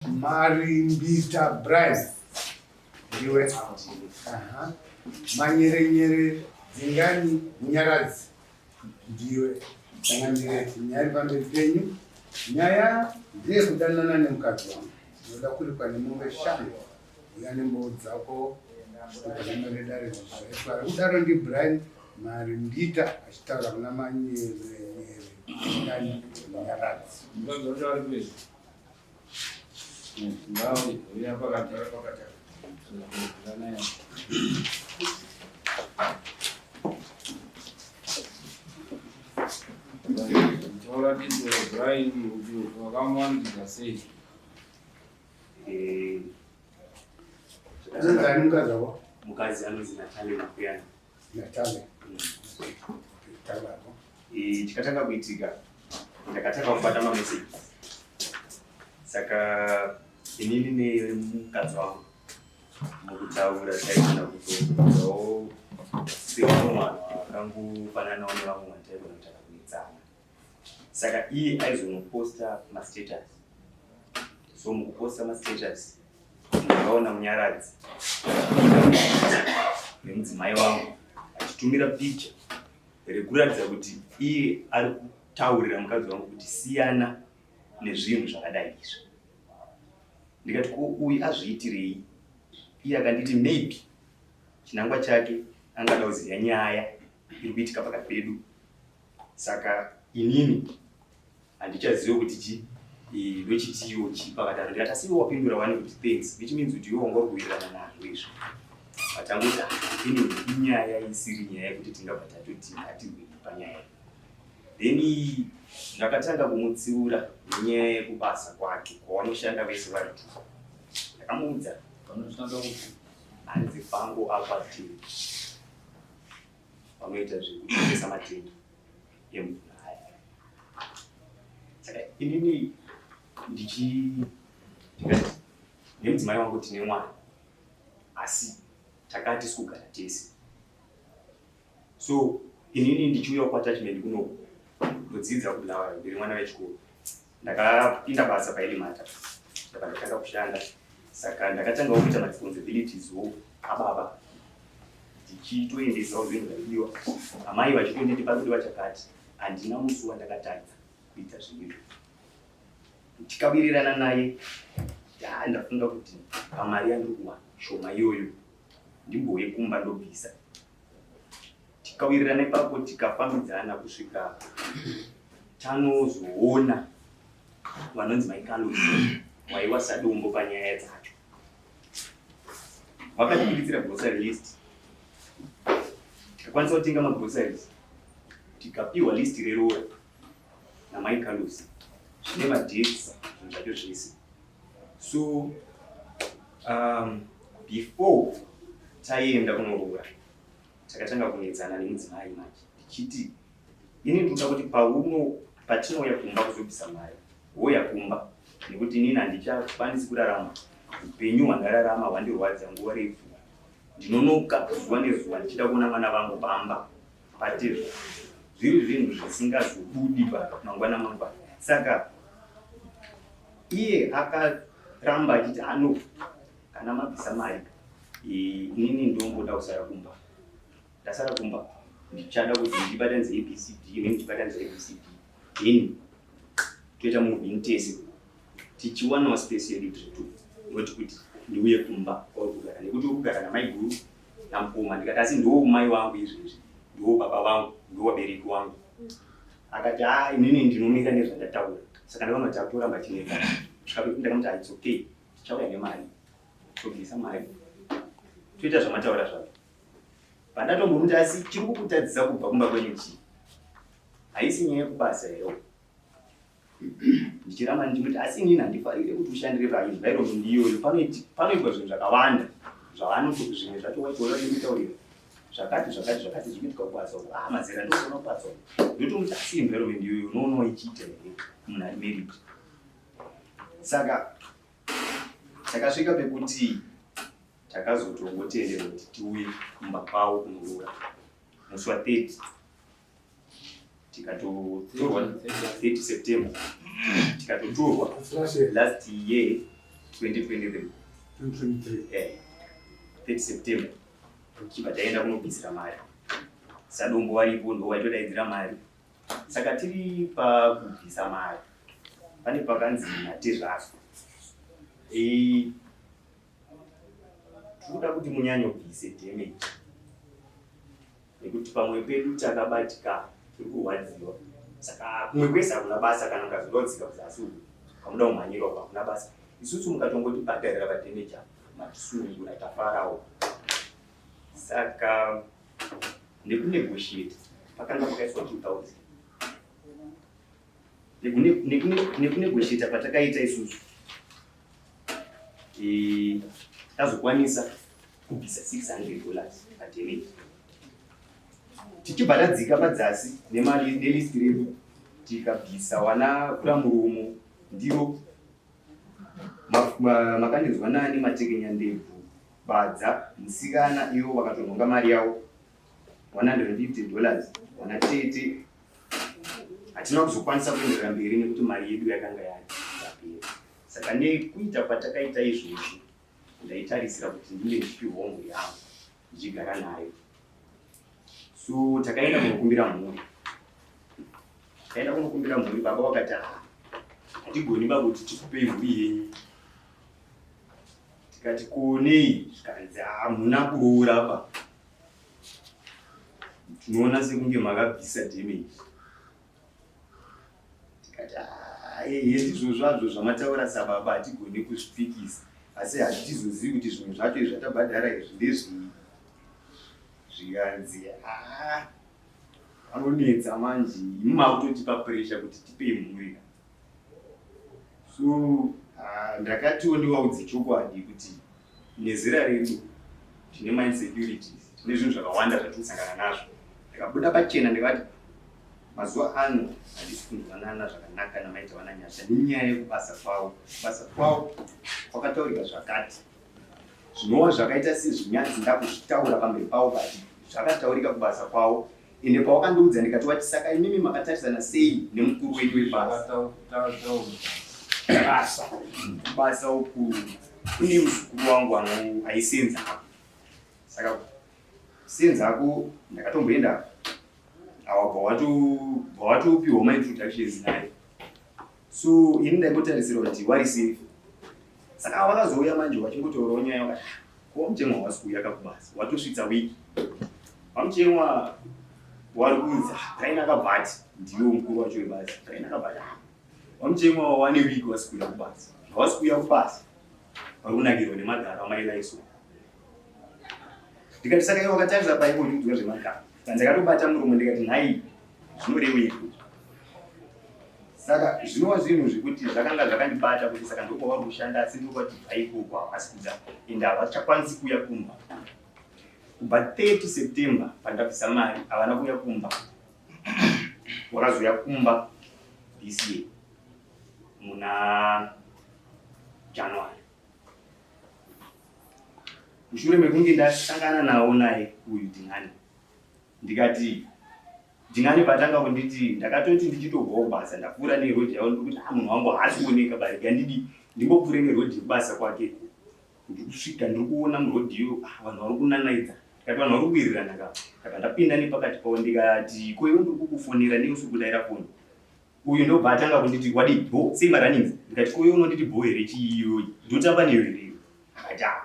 Marimbita Brian ndiwe. Aha. Manyerenyere Dzingani Munyaradzi ndiwe. Changamire, nyaya iri pamberi penyu. Nyaya ndeyekudanana nemukadzi wangu. Ndinoda kuripwa nemombe shanu. Uya nembowo dzako kudanana redare zvaitwa. Ari kudaro ndiBrian Marimbita achitaura kuna Manyerenyere Dzingani Munyaradzi. Mukadzi wacho ari kupi? Tauratidzo Brian kuti wakamuwanikidza sei? Anonzi ani mukadzi wako? Mukadzi anonzi Natalie Makuyana. Natalie. Taurako. Chikatanga kuitika ndakatanga kubata mameseji saka inini nemukadzi wangu mukutaura taigona kutoudzawo sevamwe vanhu vakangofananawo nevamwe vanhu taigona kutanga kunetsana saka iye aizonoposta mastatus so mukuposta mastatus ndakaona munyaradzi nemudzimai wangu achitumira picha rekuratidza kuti iye ari kutaurira mukadzi wangu kuti siyana nezvinhu zvakadai izvi ndikati ko uyu azviitirei iye akanditi maybe chinangwa chake angada kuziva nyaya iri kuitika pakati pedu saka inini handichazive kuti chi ndochitiwo chi pakadaro ndikati asi iwe wapindura wani kuti thanks which means kuti iwe wanga uri kuwirirana nazvo izvo but angoti anyway inyaya isiri nyaya yekuti tingabva tatoti ngatirwei panyaya then ndakatanga kumutsiura nenyaya yekubasa kwake kwavanoshanda vese vari two ndakamuudza Vanoshanda kupi? Hanzi pangu apa vanoita zvekutengesa matengi emvura aya saka inini ndichi ndikati nemudzimai wangu tine mwana asi takati sikugara tese so inini ndichiuya kuattachment kunoku ndodzidza kubulawayo ndiri mwana wechikoro ndakapinda basa paelimata ndabva ndatanga kushanda saka ndakatangawo kuita maresponsibilities wo ababa ndichitoendesawo zvinhu zvaidiwa amai vachitonditi parikudiwa chakati handina musi wandakatadza kuita zvinhu izvozvo tikawirirana naye ndafunga kuti pamari yandiri kuwana shoma iyoyo ndimbouye kumba ndobvisa tikawirirana ipapo tikafambidzana kusvika tanozoona vanonzi maikalos waiwa sadombo panyaya dzacho vakatibuditsira grocery list tikakwanisa kutenga magroceries tikapiwa list reroora namai Carlos zvine madates zvinhu zvacho zvese so before taienda kunoroora takatanga kunetsana nemudzimai manje ndichiti ini ndinoda kuti pauno patinouya kumba kuzobvisa mari wouya kumba nekuti inini handichakwanisi kurarama upenyu hwandararama hwandirwadza nguva refu ndinonoka zuva nezuva ndichida kuona vana vangu pamba patezvo zviri zvinhu zvisingazobudi mangwana mangwana saka iye akaramba achiti ano kana mabvisa mari inini ndomboda kusara kumba ndasara kumba ndichada kuti ndibatanidze abcd inini ndichibatanidza abcd then toita move in tese tichiwanawo space yedu tiri two not kuti ndiuye kumba kwauri kugara nekuti uri kugara namaiguru namukoma ndikati asi ndiwo mai wangu izvezvi ndiwo baba vangu ndiwo vabereki wangu akati a inini ndinomira nezvandataura saka ndakaona kuti akutoramba chinetsa kusvika pekuti ndakamuti ah, its okay tichauya nemari tobvisa mari toita zvamataura zvazvo pandatombomuti asi chiri kukutadzisa kubva kumba kwenyu chii haisi nyaya yekubasa here ndichiramba ndichimuti asi inini handifarire kuti ushandire paenvironment iyoyo panoitwa zvinhu zvakawanda zvavanoti zvimwe zvacho waitoona ndikutaurira zvakati zvakati zvakati zviri kuitika kubasa uku ah mazera ndokuona kubasa uku ndotomuti asi environment iyoyo unoonawo ichiita here munhu ari married saka takasvika pekuti takazotongotenderwa kuti tiuye kumba kwavo kunoroora musi wa 30 tikatotorwa 30 September tikatotorwa last year. 2023. 2023. 30 September tichibva taenda kunobvisira mari. Sadombo varipo ndo vaitodaidzira mari. Saka tiri pakubvisa mari pane pakanzi natezvaso, tinoda kuti munyanyobvise damage nekuti pamwe pedu takabatika, tiri kurwadziwa. Saka kumwe kwese hakuna basa, kana mukazododzika kuzasi uku kamuda kumhanyira uku hakuna basa. Isusu mukatongotibhadharira padamage apa, matisunungura, tafarawo. Saka nekunegotiate pakanga pakaiswa 2000. Nekunegotiata patakaita isusu, tazokwanisa kubvisa $600 padamage. Tichibva tadzika padzasi nelist redu, tikabvisa wana kuramuromo, ndiro, makandinzwa nani, matekenya, ndebvu, badza, musikana. Ivo vakatonhonga mari yavo $150. Wana tete hatina kuzokwanisa kuenderera mberi nekuti mari yedu yakanga yapera. Saka nekuita kwatakaita izvozvo, ndaitarisira kuti ndinge ndichipiwa mhuri yangu ndichigara nayo. So takaenda kunokumbira mhuri, taenda kunokumbira mhuri. Baba vakati, "Ah, hatigoni ba kuti tikupei mhuri yenyu." Tikati, "Konei?" Zvikanzi, "Hamuna kuroora ba, tinoona sekunge makabvisa damage." Tikati, "Ah, ehe, ndizvo zvazvo zvamataura sababa, hatigoni kuzvipikisa, asi hatitizozivi kuti zvimwe zvacho izvi zvatabhadhara izvi ndezvii." Zvikanzi, "Ah, vanonetsa manje, imi makutotipa pressure kuti tipei mhuri." So ndakatiwo ndivaudze chokwadi kuti nezera redu tine mainsecurities, tine zvinhu zvakawanda zvatinosangana nazvo. Ndikabuda pachena ndikati mazuva ano handisi kunzwanana zvakanaka namaita vana Nyasha nenyaya yekubasa kwavo. Kubasa kwavo kwakataurika zvakati, zvinova zvakaita sezvinyadzi ndakuzvitaura pamberi pavo, but zvakataurika kubasa kwavo. Ende pawakandiudza ndikati wati, "Saka imimi makatarisana sei nemukuru wenyu webasa?" Basa. Basa uku kune muzukuru wangu ano aisenza ako. Saka senzako ndakatomboenda awa, bva watopiwa maintroductions naye. So ini ndaimbotarisira kuti wari safe. Saka vakazouya manje vachingotaurawo nyaya, vakati, "Ko wamuchemwa hawasi kuuya kakubasa, watosvitsa wiki wamuchemwa wari kunzi Brian akabva ati," ndiwo mukuru wacho webasa, Brian akabva ati, "Ah, wamuchemwa wane wiki wasi kuuya kubasa. Zvawasi kuuya kubasa vari kunakirwa nemagaro amailaiso." Ndikati, "Saka iwe wakatarisa paipo uchiudzwa zvemagaro?" Ndakatobata muromo ndikati, "Nhai, zvinoreweiko?" Saka zvinova zvinhu zvekuti zvakanga zvakandibata kuti saka ndokwavari kushanda, asi ndokwati bva ikoko havasi kuda, ende havachakwanisi kuuya kumba. Kubva 30 September pandabvisa mari havana kuuya kumba. Wakazouya kumba this year muna January, mushure mekunge ndasangana nawo naye uyu Dhingani. Ndikati Dhingani patanga kunditi, ndakatoti ndichitobvawo kubasa ndapfuura nerodhi yavo, ndikuti, "Ah, munhu wangu haasi kuoneka, barega ndidi ndingopfuure nerodhi yekubasa kwake." Ndiri kusvika, ndiri kuona murodhi iyo, ah, vanhu vari kunanaidza. Ndikati vanhu vari kuwirirana ka. Ndabva ndapinda nepakati pavo ndikati, "Ko iwe, ndiri kukufonera, nei usiri kudaira foni?" Uyu ndobva atanga kunditi, "Wadi bo sei marunnings?" Ndikati, "Ko iwe unonditi bo here? Chiiyoyi ndotamba newe here iwe?" Akati, "Ah,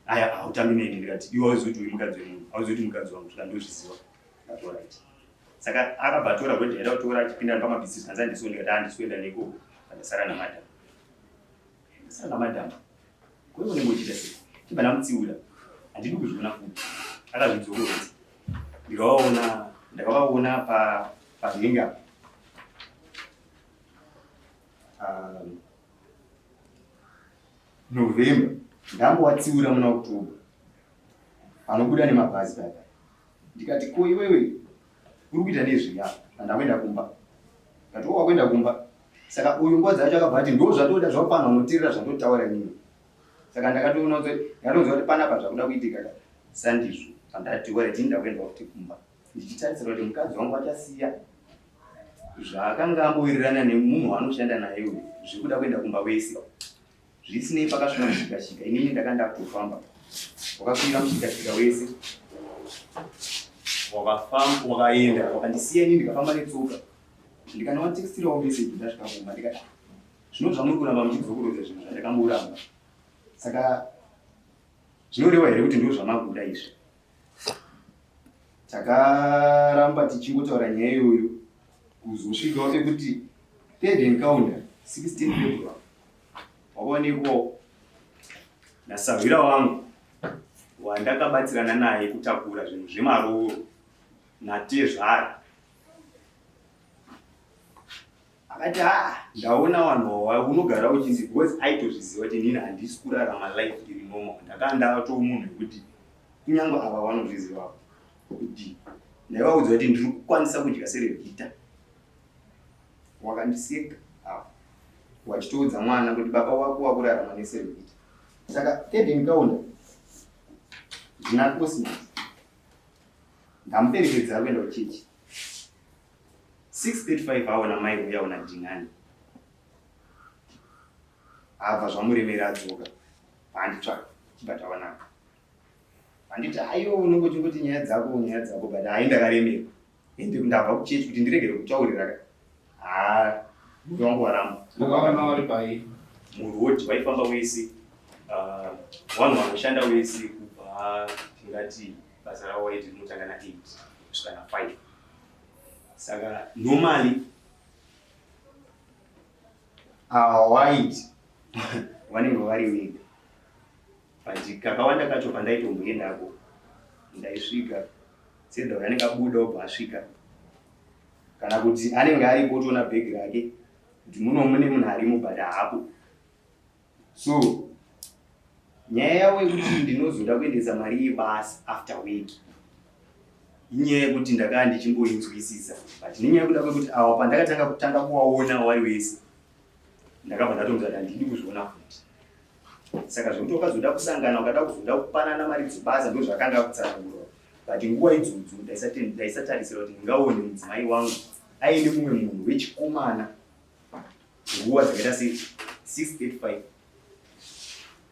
aya hautambi neni." Ndikati, "Iwe hauzoti uri mukadzi wemunhu, hauzoti mukadzi wangu." Svika ndozviziva. Ndikati, "Alright." Saka akabva atora rodhi aida kutora achipinda pamabhisi. Zvikanzi handisiwo. Ndikati, "Handisi kuenda neko." Pandasara namadhamu, ndasara namadhamu, kwewe unenge uchiita sei? Chibva ndamutsiura, handidi kuzviona futi. Akazvidzokorodza. Ndikavaona, ndakavaona pahenga November. Ndambowatsiura muna October anobuda nemabhazi paya. Ndikati, "Ko iwewe uri kuita nezvei apa?" Pandakuenda kumba, ndikati, "O, wakuenda kumba." Saka uyu nguva dzacho akabva ati, "Ndo zvandoda zvapano, unoteerera zvandotaura inini." Saka ndakatoona kuti, ndakatonzwa kuti panapa zvakuda kuitika ka sandizvo. Pandati alright, ndakuenda kuti kumba ndichitarisira kuti mukadzi wangu achasiya zvaakanga ambowirirana nemunhu waanoshanda naye uyu zvekuda kuenda kumba wese. Zvisinei pakasvika mushikashika inini ndakanga ndakutofamba. Wakakwira mushikashika wese. Wakafamba wakaenda wakandisiya inini ndikafamba netsoka. Ndikanovatextirawo message ndasvika kumba ndikati zvino zvamuri kuramba muchidzokorodza zvinhu zvandakamboramba. Saka zvinoreva here kuti ndizvo zvamakuda izvi? Takaramba tichingotaura nyaya iyoyo kuzosvikawo pekuti third encounter 16 February wakaonekwawo nasahwira wangu wandakabatsirana naye kutakura zvinhu zvemarooro natezvara akati ha ndaona vanhu wawa unogara uchinzi because aitozviziva kuti inini handisi kurarama life iri normal ndakanga ndato munhu wekuti kunyange ava vanozviziva kuti ndaivaudza kuti ndiri kukwanisa kudya serevhita wakandiseka apo wachitoudza mwana kuti baba wako wakurarama neserevhita saka third encounter ndina cosmos ndamuperekedza ari kuenda kuchechi 6:35 aona mai uya ona Dingani abva zvamuremera adzoka paanditsvaka chibva tawanaka handiti aiwa unenge uchingoti nyaya dzako nyaya dzako but hai ndakaremerwa ende ndabva kuchechi kuti ndiregere kutaurira ka haa moyo wangu waramba Vakaona vari pai. Muroad vaifamba wese ah, vanhu vanoshanda wese kubva tingati basa ravo vaiti rinotanga na 8 kusvika na 5 saka normally awaiti vanenge vari vega but kakawanda kacho pandaitomboendako ndaisvika sedha uyo anenge abuda obva asvika kana kuti anenge aripo otoona bhegi rake kuti muno mune munhu arimo but haapo So nyaya yavo yekuti ndinozoda kuendesa mari yebasa after work inyaya yekuti ndakaa ndichingoinzwisisa but nenyaya yekuda kwekuti awa pandakatanga kutanga kuwaona wari wese ndakabva ndatonzi kuti handidi kuzviona futi saka zvekuti wakazoda kusangana ukada kuzoda kupanana mari dzebasa ndo zvakanga kutsanangurwa but nguva idzodzo ndaisatarisira kuti ndingaone mudzimai wangu aine mumwe munhu wechikomana nguva dzakaita se 6:35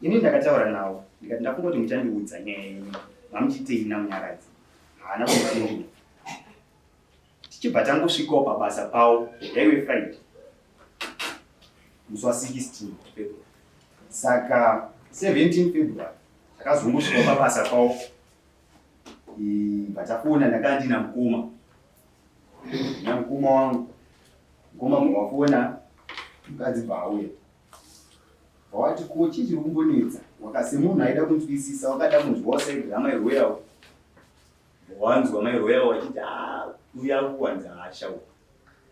ini ndakataura nawo ndikati ndafunga kuti muchandiudza nyaya yenyu mamuchiitei namunyaradzi haana kupindura tichibva tangosvikawo pabasa pawo yaive friday musi wa 16 February saka 17 February takazongosvikawo pabasa pawo vatafona ndakanga ndina mukoma namukoma wangu mukoma bva wafona mukadzi bva auya bvawati ko chii chiri kumbonetsa wakasemunhu aida kunzwisisa wakada kunzwawo saidi ramai royal wanzwa mai royal wachiti ah, uyu ari kuwanza hasha uyu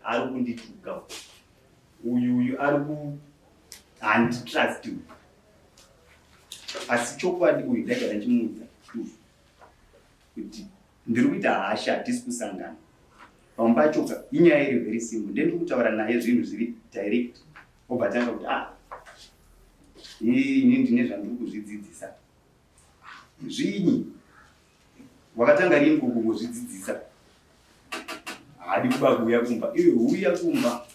ari kundituka uyu uyu ari ku handitrust uyu asi chokwadi uyu ndaigara ndichimuudza kuti ndiri kuita hasha hatisi kusangana pamwe pacho ka inyaya iri very simple nde ndiri kutaura naye zvinhu zviri direct obva tanga kuti ah ini ndine zvandiri kuzvidzidzisa zvinyi wakatanga rini kukungozvidzidzisa haadi kuba kuuya kumba iwe huya kumba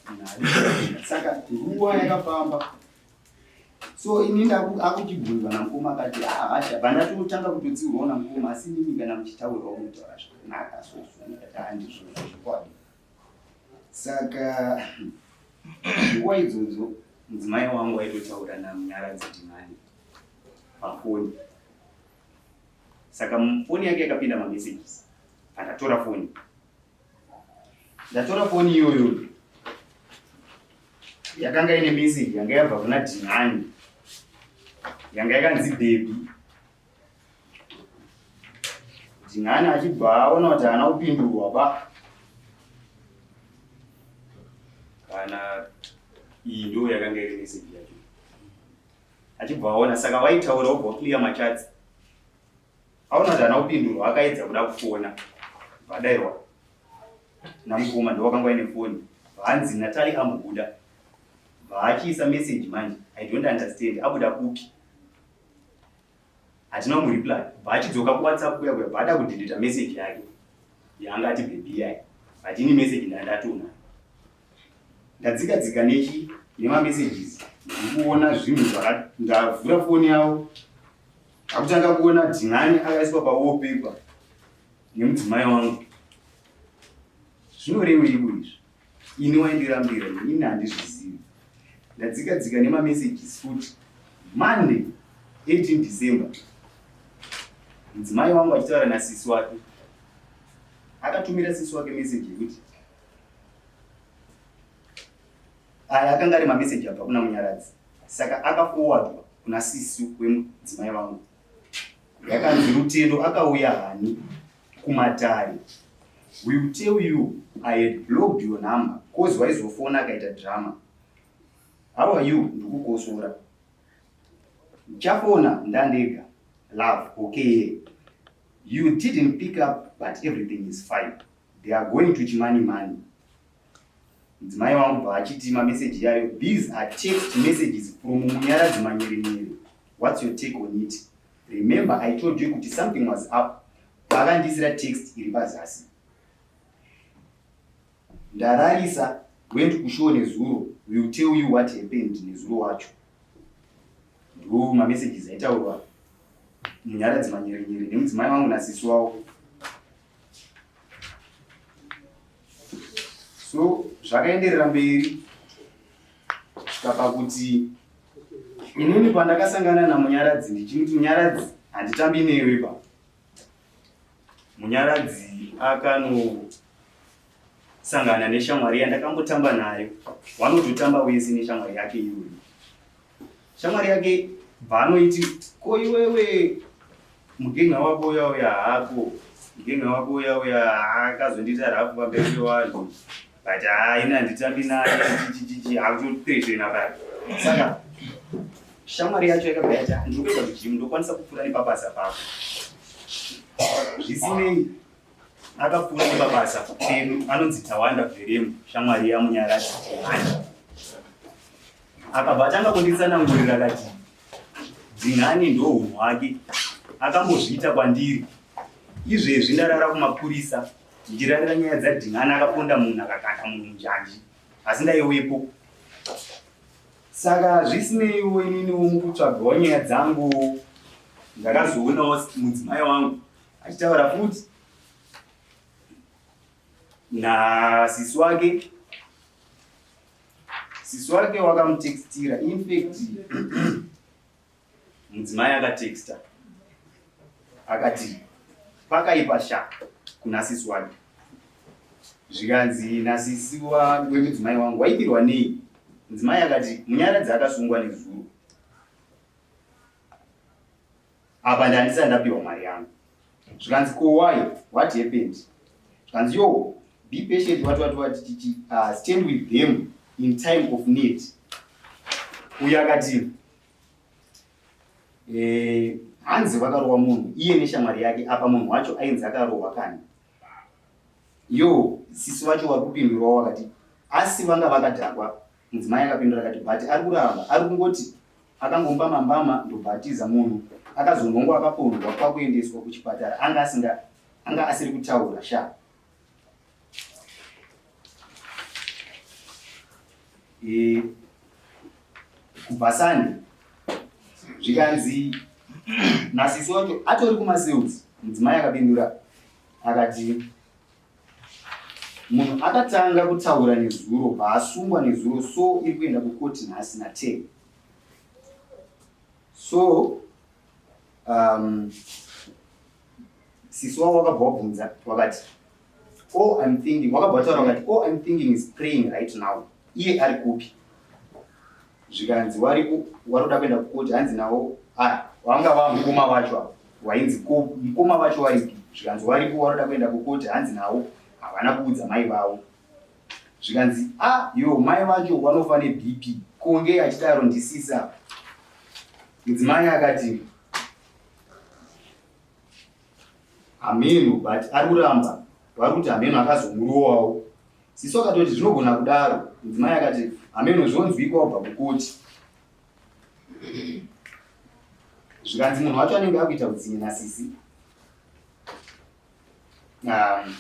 saka nguva yakafamba so ini akuchibvunzwa namukoma akati ahasha ah, vandatotanga kutotsiurwawo namukoma asi inini kana muchitaurawo munotaura zvakanaka so ndikati handizvo ah, zvokwadi saka nguva idzodzo mudzimai wangu aitotaura namunyaradzi dhimani pafoni saka foni yake yakapinda mamessages andatora foni Ndatora foni iyoyo yakanga ine message yanga yabva kuna Dhinani yanga yakanzi baby. Dhinani achibva aona kuti haana kupindurwa ba. Kana iyi ndo yakanga iri message yacho. Achibva aona saka waitaura wobva waclear machats. Aona kuti haana kupindurwa akaedza kuda kufona vadairwa namukoma ndowakanga waine foni vanzi Natalie ambobuda vaachiisa message manje I don't understand abuda kupi hatina kumureply vaachidzoka kuwhatsapp kuya kuya vaada kudeleta message yake yaanga ati baby yayi but ini message ndandatona ndadzika dzika nechi nemamessages. Ndikuona zvinhu zvaka ndavhura foni yavo akutanga kuona Dhinani akaiswa pawallpaper nemudzimai wangu. Zvinoreveiko izvi? Ini waindirambira ini handizvizivi. Ndadzika dzika nemamessages futi. Monday 18 December mudzimai wangu achitaura nasisi wake akatumira sisi wake message yekuti aya akanga ari mameseji abva kuna Munyaradzi saka akafowadwa kuna sisi wemudzimai wangu yakanzi Rutendo akauya hani kumatare we will tell you I had blocked your number cause waizofona akaita drama how are you ndikukosora ndichafona ndandega love okay you didn't pick up but everything is fine they are going to chimani mani Mudzimai wangu bva achiti mameseji yayo these are text messages from Munyaradzi Manyeremere what's your take on it remember I told you kuti something was up paakandisira text iri pazasi ndararisa went kushow nezuro will tell you what happened nezuro wacho ndo mamessages aitaurwa Munyaradzi Manyerenyere nemudzimai wangu nasisi wavo So zvakaenderera mberi kusvika pakuti inini pandakasangana naMunyaradzi ndichimuti Munyaradzi handitambi newe pa Munyaradzi akanosangana neshamwari yandakambotamba nayo wanototamba wese neshamwari yake iyoyo Shamwari yake bvaanoiti ko iwewe mugenga wako uya uya hako mugenga wako uya uya akazondiita rafu pamberi pevanhu but haa ini handitambi naye chichichichi akutotrezvena paya saka shamwari yacho yakabva yati ndiri kuenda kujimu ndokwanisa kupfuura nepabasa pako zvisinei akapfuura nepabasa pedu anonzi Tawanda Bveremu shamwari yaMunyaradzi Johani Akabva atanga kunditsanangurira akati Dzinhani ndohunhu hwake akambozviita kwandiri. Izvezvi ndarara kumapurisa ndichirarira nyaya dzaDhinhani akaponda munhu akakanda munhu munjanji asi ndaiwepo. Saka zvisineiwo ininiwo mukutsvagawo nyaya dzangu ndakazoonawo mudzimai wangu achitaura futi nasisi wake Sisi wake wakamutextira infact mudzimai akatexta akati pakaipa sha kuna sisi wake zvikanzi nasisi wemudzimai wangu waipirwa nei mudzimai akati Munyaradzi akasungwa nezuro apa ndandisati ndapiwa mari yangu zvikanzi ko why what happened zvikanzi yo be patient what what what chichi stand with them in time of need uyo akati eh, hanzi vakarohwa munhu iye neshamwari yake apa munhu wacho ainzi akarohwa kani yo sisi vacho vari kupindurawo vakati asi vanga vakadhakwa Mudzimai akapindura akati, But ari kuramba, ari kungoti akangombama mbama ndobva atiza. Munhu akazonhongwa akapondwa kwakuendeswa kuchipatara anga asinga anga asiri kutaura sha. E, kubva Sunday zvikanzi nasisi wacho atori kumasales. Mudzimai akapindura akati Munhu akatanga kutaura nezuro bvaasungwa nezuro so iri kuenda kukoti nhasi na 10 so sisi wavo wakabva wabvunza wakati all I'm thinking wakabva wataura wakati all I'm thinking is praying right now iye ari kupi zvikanzi wari waroda kuenda kukoti hanzi nawo ah, wanga va mukoma vacho ava wainzi ko mukoma vacho waripi zvikanzi waripo waroda kuenda kukoti hanzi nawo havana kuudza mai vavo zvikanzi a ah, yo mai vacho wanofa nebp konge achidaro ndisisa mudzimai akati hameno but ari kuramba vari kuti hameno akazomurowawo Sisi wakatoti zvinogona kudaro. Mudzimai akati hameno zvonzwikwa wabva kukoti. Zvikanzi munhu wacho anenge akuita utsinye nasisi.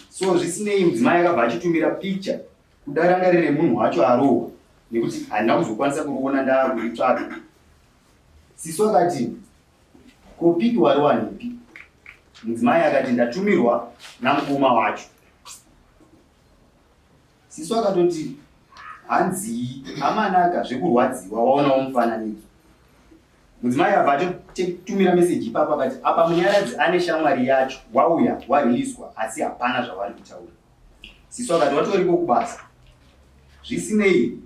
So zvisinei mudzimai akabva achitumira picture kudarangari remunhu wacho arohwa. nekuti handina kuzokwanisa kuriona ndaakuritsvaga. Sisi akati ko piki wariwanepi? Mudzimai akati ndatumirwa namukoma wacho. Sisi akatoti hanzii amanaka zvekurwadziwa waonawo mufananidzo. Mudzimai abva atotumira meseji ipapo akati apa Munyaradzi ane shamwari yacho wauya wariliswa asi hapana zvavari kutaura. Sisi akati watoriko kubasa. Zvisinei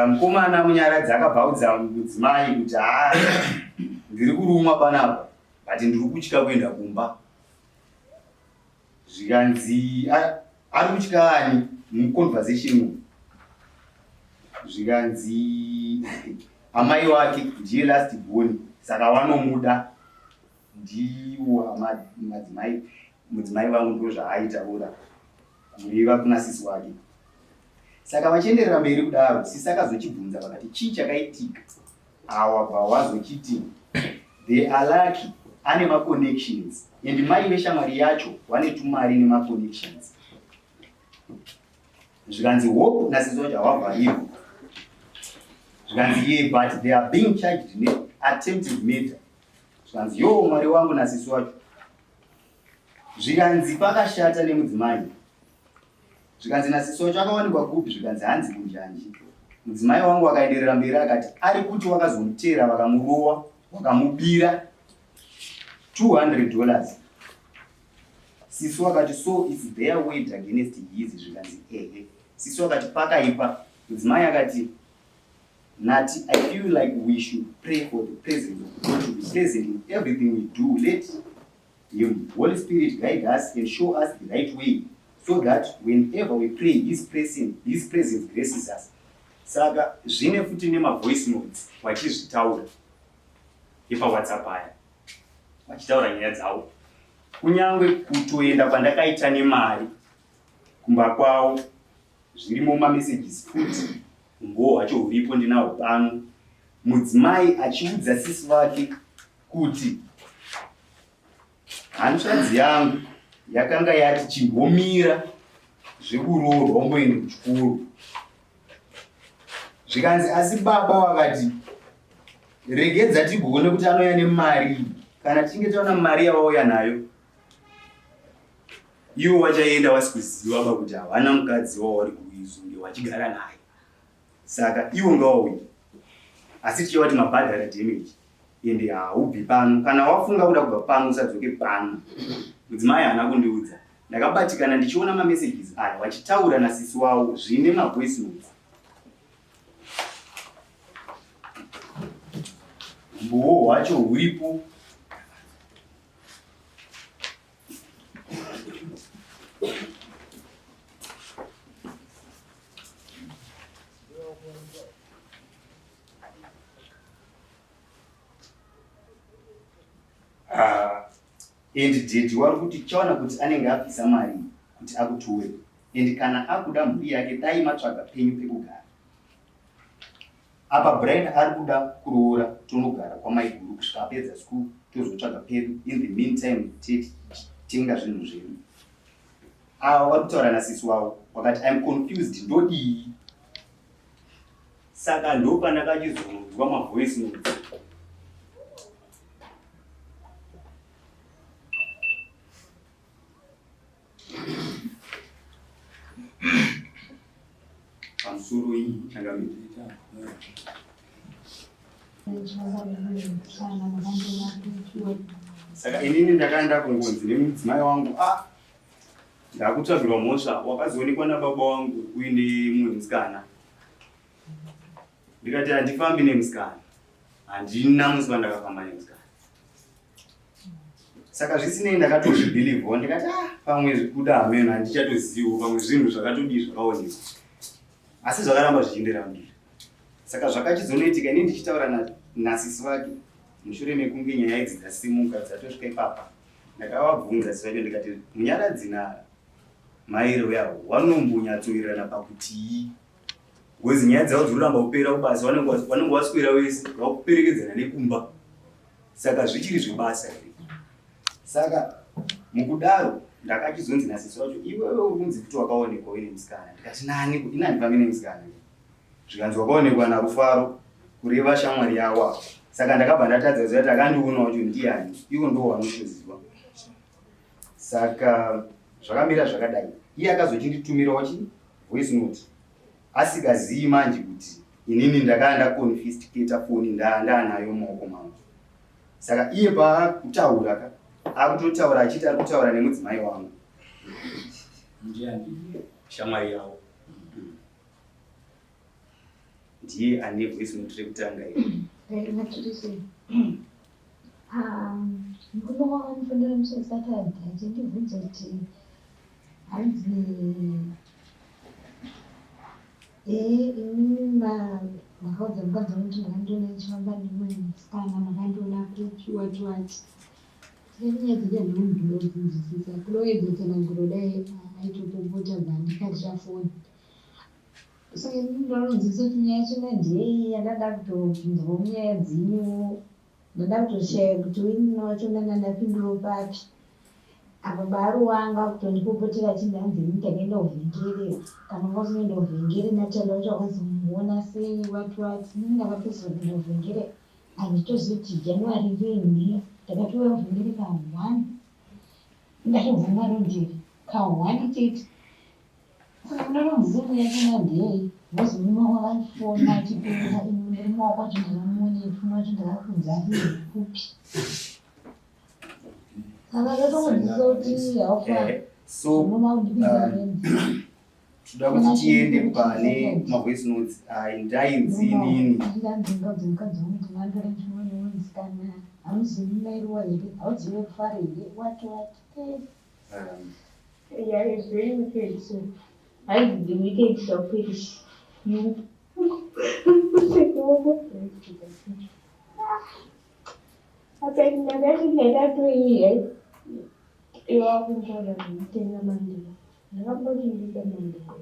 mukomana Munyaradzi akabva audza mudzimai kuti haa ndiri kurumwa panapa but ndiri kutya kuenda kumba. Zvikanzi ari kutya ani muconversation umu? Zvikanzi amai wake ndiye last born saka wanomuda ndiwo madzimai mudzimai vangu ndo zvaaitaura kureva kuna sisi wake. Saka vachienderera mberi kudaro sisi akazochibvunza vakati chii chakaitika Awa bva wazochiti they are lucky ane maconnections and mai veshamwari yacho vane tumari nemaconnections. Zvikanzi hope nasisi wacho hawavharirwi. Zvikanzi ye but they are being charged neattempted murder. Zvikanzi yoo mwari wangu nasisi wacho. Zvikanzi pakashata nemudzimai. Zvikanzi nasisi wacho akawanikwa kupi? Zvikanzi hanzi kunjanji. Mudzimai wangu akaenderera mberi akati ari kuti wakazomuteera vakamurowa wakamubira 200 dollars. Sisi wakati so it's their word against his. Zvikanzi ehe. Sisi wakati pakaipa. Mudzimai akati Nati, I feel like we should pray for the presence of God to be present in everything we do. Let him, Holy Spirit, guide us and show us the right way so that whenever we pray his presence, his presence graces us. Saka zvine futi nemavoice notes vachizvitaura epawhatsapp aya vachitaura nyaya dzavo kunyange kutoenda kwandakaita nemari kumba kwavo zvirimo mumamessages futi umbowo hwacho huripo ndinahwo pano mudzimai achiudza sisi vake kuti hanzvadzi yangu yakanga yati chimbomira zvekuroorwa umboende kuchikoro zvikanzi asi baba vakati regedza tigoone kuti anouya nemari kana tichinge taona mari yavauya nayo ivo vachaenda vasi kuziva ba kuti havana mukadzi wavari kuizunge vachigara naye saka ivo ngavauye asi tichivati mabhadhara damage ende haubvi pano kana wafunga kuda kubva pano usadzoke pano mudzimai haana kundiudza ndakabatikana ndichiona mamessages aya vachitaura nasisi wavo zvine mavoice notes umbowo hwacho huripo Ah, and daddy wari kuti chaona kuti anenge abvisa mari kuti akutore and kana akuda mhuri yake dai matsvaga penyu pekugara Apa Brian ari kuda kuroora tonogara kwamaiguru kusvika apedza school tozotsvaga pedu in the meantime titenga zvinhu zvedu. Ava vari kutaura nasisi wavo wakati I'm confused ndodii? Saka ndopandakachizonzwa mavoice notes pamusoro iyi changamire. Saka inini ndakaenda kungonzi nemudzimai wangu ah ndakutsvagirwa mhosva wakazoonekwa nababa wangu uine mumwe musikana ndikati handifambi nemusikana handina musi wandakafamba nemusikana Saka zvisinei ndakatozvibhilivhawo ndikati ah pamwe zvikuda hameno handichatoziviwo pamwe zvinhu zvakatodii zvakaonekwa asi zvakaramba zvichienderera mberi. Saka zvakachizonoitika ini ndichitaura nasisi vake mushure mekunge nyaya idzi dzasimuka dzatosvika ipapa ndakavabvunza sisi vacho ndikati munyaradzi namaire uya wanombonyatsowirirana pakutii because nyaya dzavo dziri kuramba kupera kubasa vanenge vaswera wese vakuperekedzana nekumba saka zvichiri zvebasa here saka mukudaro Ndakachizonzi nasisi wacho, iwewe uri kunzi kuti wakaonekwa uine musikana. Ndikati nani? Ini handifambi nemusikana. Zvikanzi wakaonekwa naRufaro, kureva shamwari yavo apa. Saka ndakabva ndatadza kuziva kuti akandiona wacho ndiani. Ivo ndo vanotoziva. Saka zvakamira zvakadai. Iye akazochinditumirawo chi voice note asikazivi manje kuti inini ndakanga ndaconfiscata foni ndaanayo mumaoko mangu. Saka iye paakutaura ka akutotaura achiti ari kutaura nemudzimai wangu. Ndiani? Shamwari yavo. Ndiye ane voice note rekutanga iri. Murume wakandifonera musi weSaturday achindibvunza kuti hanzi ee imimi makaudza mukadzi wangu kuti makandiona ndichifamba nemumwe musikana, makandiona kupi wati wati. Saka nyaya dzacho handina kumbonzwisisa. Kuda kuedza tsananguro dai aitopopota bva andikatira foni. Saka ini ndinonzwisisa kuti nyaya yacho ndeyei yandada kutopinzwa munyaya dzenyu. Ndada kutoshaya kuti uinini wacho ndanga ndapindurawo papi. Apa baRuwa anga akutondipopotera achinzi hanzi ini ndakaenda kuvhengere. Kana wanga usina kuenda kuvhengere Natalie wacho wakazomuona sei what what. Inini ndakapedzisira kuenda kuvhengere handitozivi kuti January rinhi. Ndakatouya kuvhengere ka one. Ndatobva Marondera ka one chete. Saka munoronzesa kuti yachona ndeyei because murume wako akandifona achipindura ini murume wako wacho ndakamuonepi murume wacho ndakakunza ari kupi. Saka ndotomudzisa kuti haufa So toda kuti tiende pane mavoice notes ayi ndainzi inini. Ndinganzi mukadzi wangu kuti mandore ndinoona musikana hamuzivi mairuwa here hauzive kufara here what what. Yeah, it's very wicked. So, I the wicked shall perish. You. Apa ndakati ndakatoiya iwakuntaura zvekutenga mandiro ndakamboti ndida mandiro.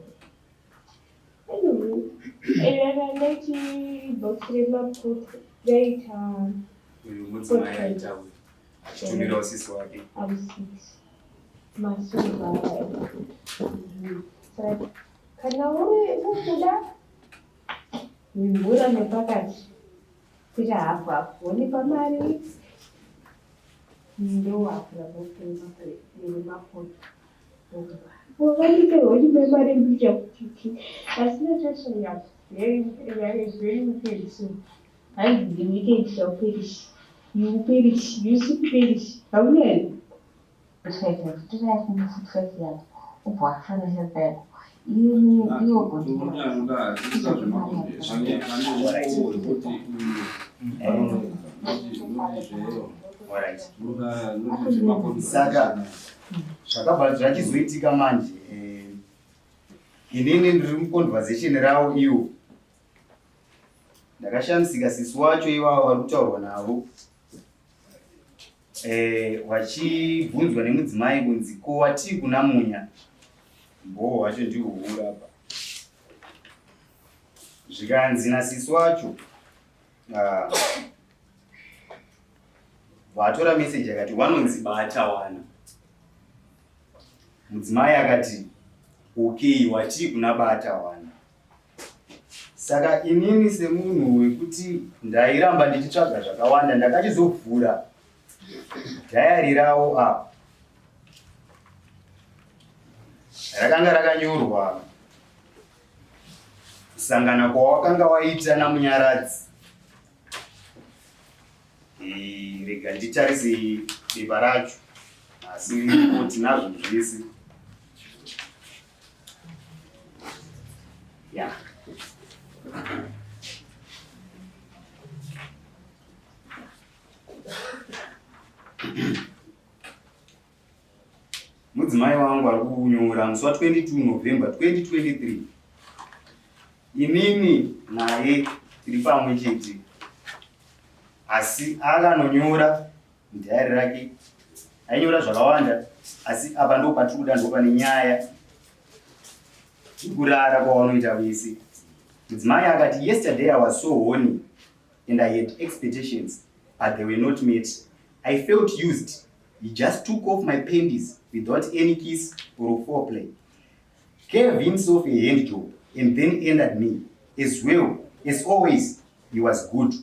Anyway, ndakandati box remaputo raita Uyu mudzimai aitaura achitumirawo sisi wake. Ari 6 masilva saka kana uri ukuda mimvura nepakati kuita hafu hafu wonipa mari ndowakura nemapoto wakandipe wonipe mari mbicha kuti asi Natasha ya very very very wicked. So hanzi the wicked shall perish. You perish, you soon perish. Haunani. Ubva wafanisa yako Saka zvakabva zvachizoitika manje, inini ndiri muconversation ravo iwo ndakashamisika sisi wacho ivavo vari kutaurwa navo, vachibvunzwa nemudzimai kunzi ko watii kuna Munya mbowo wacho ndiwo hurapa. Zvikanzi nasisi wacho, vatora meseji akati wanonzi Batawana. Mudzimai akati okay, watii kuna Batawana. Saka inini semunhu wekuti ndairamba ndichitsvaga zvakawanda ndakachizovhura dhayari ravo apa rakanga rakanyorwa kusangana kwawakanga waita naMunyaradzi. Rega nditarise bepa racho asi riripo tinazvo zvese ya. Mudzimai wangu ari kunyora musi wa22 November 2023, inini naye tiri pamwe chete, asi akanonyora mudhayari rake ainyora zvakawanda, asi apa ndo patiri kuda, ndo pane nyaya yekurara kwavanoita vese. Mudzimai akati, "Yesterday I was so horny and I had expectations, but they were not met. I felt used. He just took off my panties." without any kiss or foreplay. Gave himself a hand job and then entered me. As well, as always, he was good,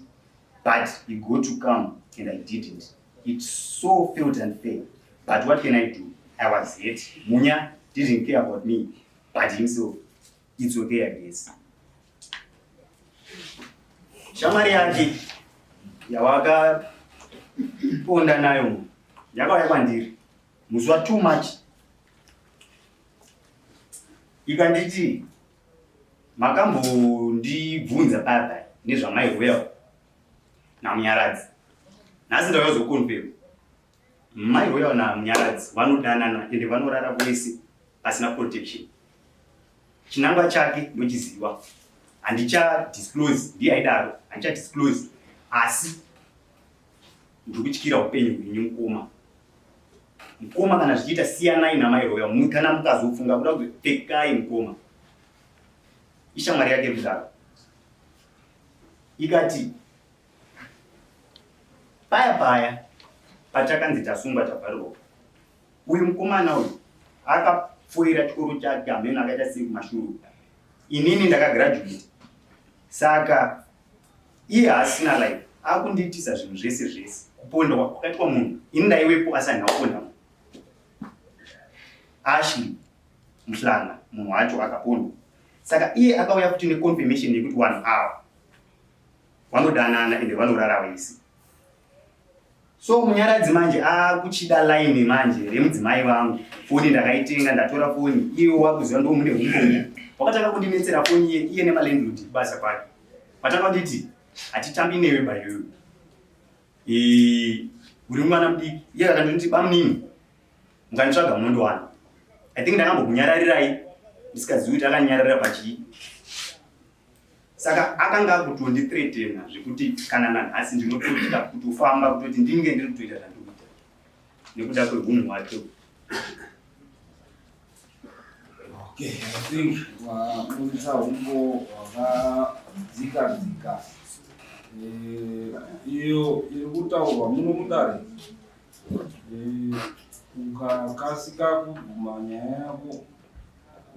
but he got to come and I didn't. It so felt unfair. But what can I do? I was hurt. Munya didn't care about me, but himself. It's okay, I guess. Shamwari yake yawakaponda nayo yakauya kwandiri musi wa too much ikanditi makambondibvunza paya paya nezvamai Royal naMunyaradzi. Nhasi ndakazokonfirm mai Royal naMunyaradzi vanodanana ende vanorara vese pasina protection. Chinangwa chake ndochiziva, handicha disclose, ndiye aidaro, handicha disclose, asi ndiri kutyira upenyu hwenyu mukoma. Mukoma, kana zvichiita, siyanai namai Royal. Kana mukazofunga kuda kuti pfekai mukoma, ishamwari yake kudaro. Ikati paya paya patakanzi tasungwa tavharirwa, uyu mukomana uyu akapfuira chikoro chake, hameno akaita sei kumashuru. Inini ndakagraduate, saka iye haasina life, akundiitisa zvinhu zvese zvese. Kupondwa kwakaitwa munhu, ini ndaiwepo, asi handina kuponda munhu. Ashley Muhlanga, munhu wacho akapondwa. Saka iye akauya futi neconfirmation yekuti vanhu ava vanodanana ende vanorara vese. So Munyaradzi manje akuchida line manje remudzimai vangu. Foni ndakaitenga, ndatora foni, iye wakuziva ndo mune umbomo. Wakatanga kundinetsera foni iye, iye nemalandlord kubasa kwake vatanga kunditi hatitambi newe baiwewe, uri mwana mudiki. Iye akandonditi, bamunini, mukanditsvaga munondiwana. I think ndakambokunyararirai ndisikazivi kuti akanyararira pachii. Saka akanga akutondithreatena zvekuti kana nanhasi ndinototya kutofamba, kutoti ndinge ndiri kutoita zvandikuita nekuda kweunhu hwake. Okay, I think waburitsa humbo hwakadzika dzika. Iyo iri kutaurwa muno mudare, ukakasika kubvuma nyaya yako,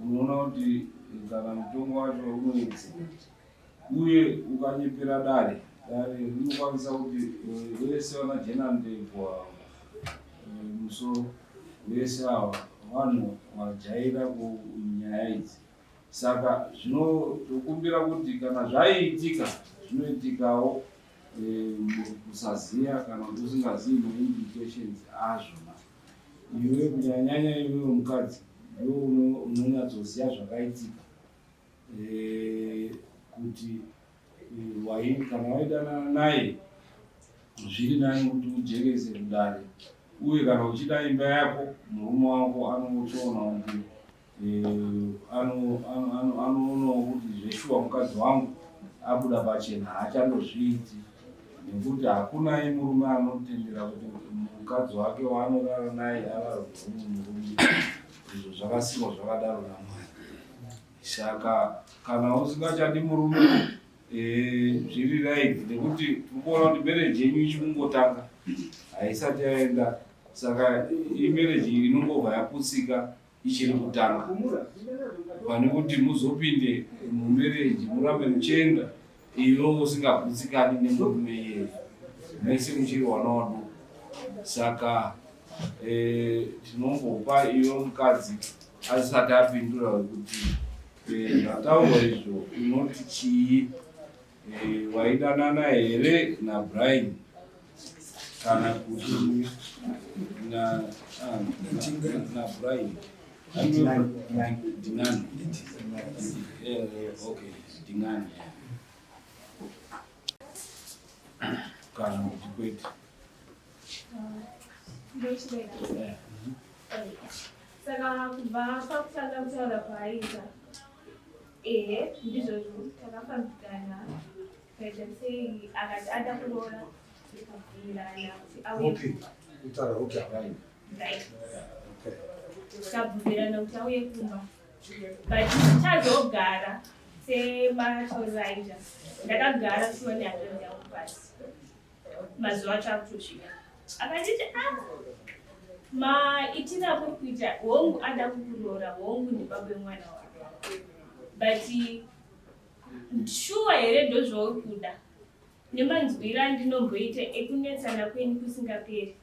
unoona kuti kana mutongo wacho unoedza, uye ukanyepera dare, dare rinokwanisa kuti vese vana Jenandegwa musoro vese ava vanhu vajaira kunyaya idzi. Saka zvinotokumbira kuti kana zvaiitika, zvinoitikawo kusaziva kana kuti usingazivi maimplications azvona. Iwe kunyanyanya, iwewe mukadzi, ndiwe unonyatsoziva zvakaitika, kuti kana waidanana naye, zviri nani kuti ujekese kudare. Uye kana uchida imba yako, murume wako anotoona kuti anoonawo kuti zveshuwa mukadzi wangu abuda pachena, haachandozviiti, nekuti hakuna murume anotendera kuti mukadzi wake waanorara naye ararwe umwe murume. Izvo zvakasikwa zvakadaro naMwari. Saka kana usingachadi murume, zviri right, nekuti tiri kuona kuti marriage yenyu ichikungotanga, haisati yaenda. Saka imarriage inongobva yaputsika ichiri kutanga, pane kuti muzopinde mumarriage murambe muchienda iwe usingagutsikani nemurume iyeye, mese muchiri wana waduku. Saka tinombopa iwe mukadzi asati apindura kuti zvataurwa izvo unoti chii? Waidanana here naBrian kana kuti naBrian Dingani? Okay, Dingani, kana kuti kwete? Yeah. Saka kubva pakutanga kutaura kwaaiita, ehe, ndizvozvo, takafambidzana, kaita sei, akati ada kuroora, tikabvumirana kuti auye kumba. Kutaura, okay. Right, tikabvumirana kuti auye kumba, but tazogara sematauriro aita, ndakagara shuwa nehanzvadzi yangu pasi. Mazuva acho akutosvika, akanditi, ah, Maitiro akuri kuita, hongu ada kukuroora, hongu ndibaba vemwana wako, but shuwa here ndozvauri kuda? Nemanzwiro andinomboita ekunetsana kwenyu kusingaperi,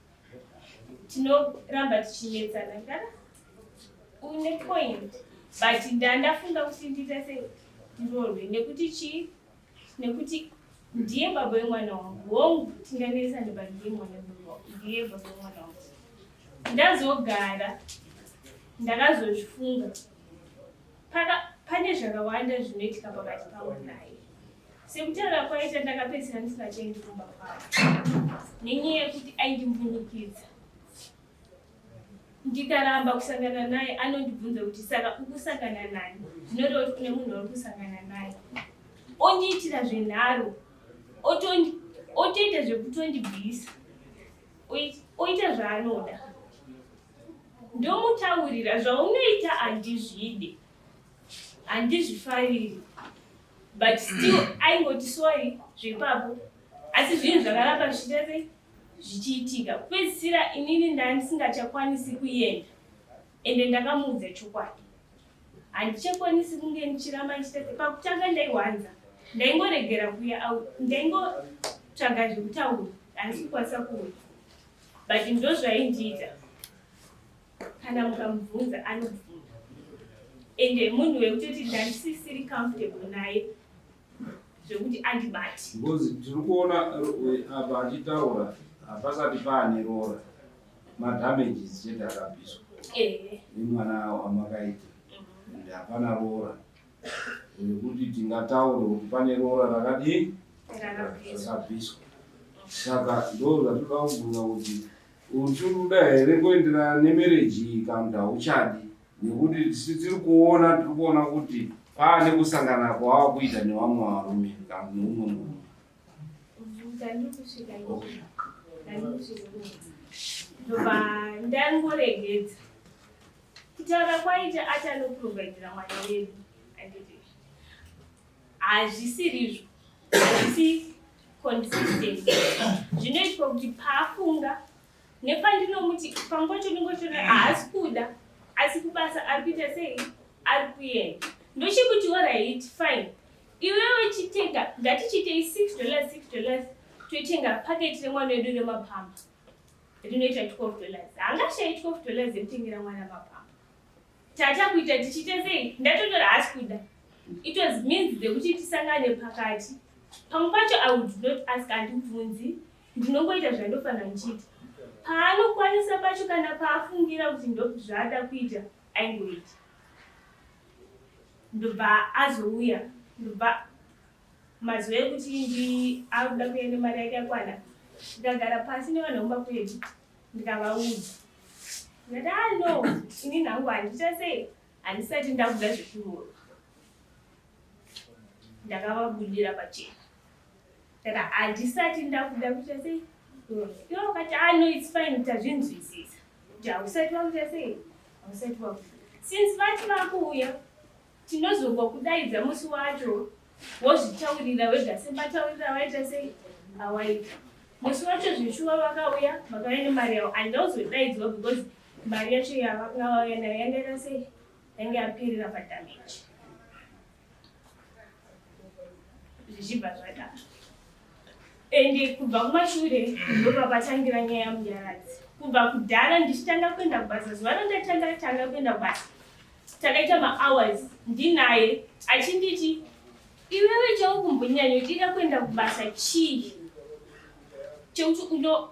tinoramba tichinetsana kana une point, but ndandafunga kuti ndiita sei, ndiroorwe nekuti chii? Nekuti ndiye baba vemwana wangu. Hongu tinganetsana, but ndiye mwana, ndiye baba vemwana wangu. Ndazogara ndakazozvifunga, pane zvakawanda zvinoitika pakati pangu naye. Sekutaura kwaita, ndakapedzisira ndisingachaendi kumba kwavo nenyaya yekuti aindimbunyikidza. Ndikaramba kusangana naye, anondibvunza kuti, "Saka ukusangana nani? Zvinoreva kuti kune munhu wauri kusangana naye." Ondiitira zvenharo, otoita zvekutondibvisa, oita zvaanoda. Ndomutaurira, "Zvaunoita handizvide, handizvifariri," but still aingoti sorry zvepapo, asi zvinhu zvakaramba zvichiita sei, zvichiitika. Kupedzisira inini ndandisingachakwanisi kuenda, ende ndakamuudza chokwadi, handichakwanisi kunge ndichiramba ndichiita sei. Pakutanga ndaiwanza, ndaingoregera kuya, ndaingotsvaga zvekutaura, handisi kukwanisa kuuya, but ndo zvaindiita. Kana mukamubvunza, anobvunza, ende munhu wekutoti ndandisisiri comfortable naye zvekuti andibati. Because tiri kuona apa achitaura, hapasati paane rora, madamages chete akabviswa nemwana wamakaita, and hapana rora rekuti tingataure kuti pane rora rakadii. Rakabviswa. Rakabviswa. Saka ndo zvatoda kubvunza kuti uchiri here kuenderana nemarriage iyi kana kuti hauchadi, nekuti tiri kuona kuti paane kusangana kwava kuita nevamwe varume kana neumwe murume. Ndandiri kusvika, ndandiri kusvika, ndobva ndangoregedza kutaura. Kwaita ati anoprovidira mwana wedu, anditi hazvisirizvo, hazvisi consistent. Zvinoitwa kuti paafunga nepandinomuti panguva chondingotoona haasi kuda, asi kubasa ari kuita sei, ari kuenda. Ndochikuti, "Alright, fine, iwewe chitenga, ngatichiitei $6, $6, toitenga paketi remwana wedu remapamba rinoita $12." Haangashayi $12 yekutengera mwana mapamba. Tata kuita tichiita sei, ndatotora haasi kuda. It was means dzekuti tisangane pakati. Pamwe pacho I would not ask, handibvunzi, ndinongoita zvandofanira ndichiita. Paanokwanisa pacho, kana paafungira kuti ndo zvaada kuita, aingoita. Ndobva azouya, ndobva mazuva ekuti ndi akuda kuenda nemari yake yakwana, ndikagara pasi nevanhu vomba kwedu, ndikavaudza, ndati, "Ah, no, ini nhangu handiita sei, handisati ndakuda zvekuroorwa." Ndakavabudira pachena, ndati handisati ndakuda kuita sei, kuroorwa. Ivo vakati, "Ah, no, it's fine, tazvinzwisisa kuti hausati wakuita sei, hausati wakuda." Since vati vakuuya, tinozongokudaidza musi wacho, wozvitaurira wega semataurira waita sei, awaita musi wacho. Zveshuwa vakauya, vakauya nemari yavo. Handina because mari yacho yavanga vauya nayo yanga ita sei, yanga yaperera padamage. Zvichibva zvadaro, ende kubva kumashure ndopapatangira nyaya yaMunyaradzi. Kubva kudhara ndichitanga kuenda kubasa, zuva randatanga tanga kuenda kubasa, takaita mahours ndinaye achinditi, "Iwewe chaukumbonyanyodira kuenda kubasa chii, chekuti uno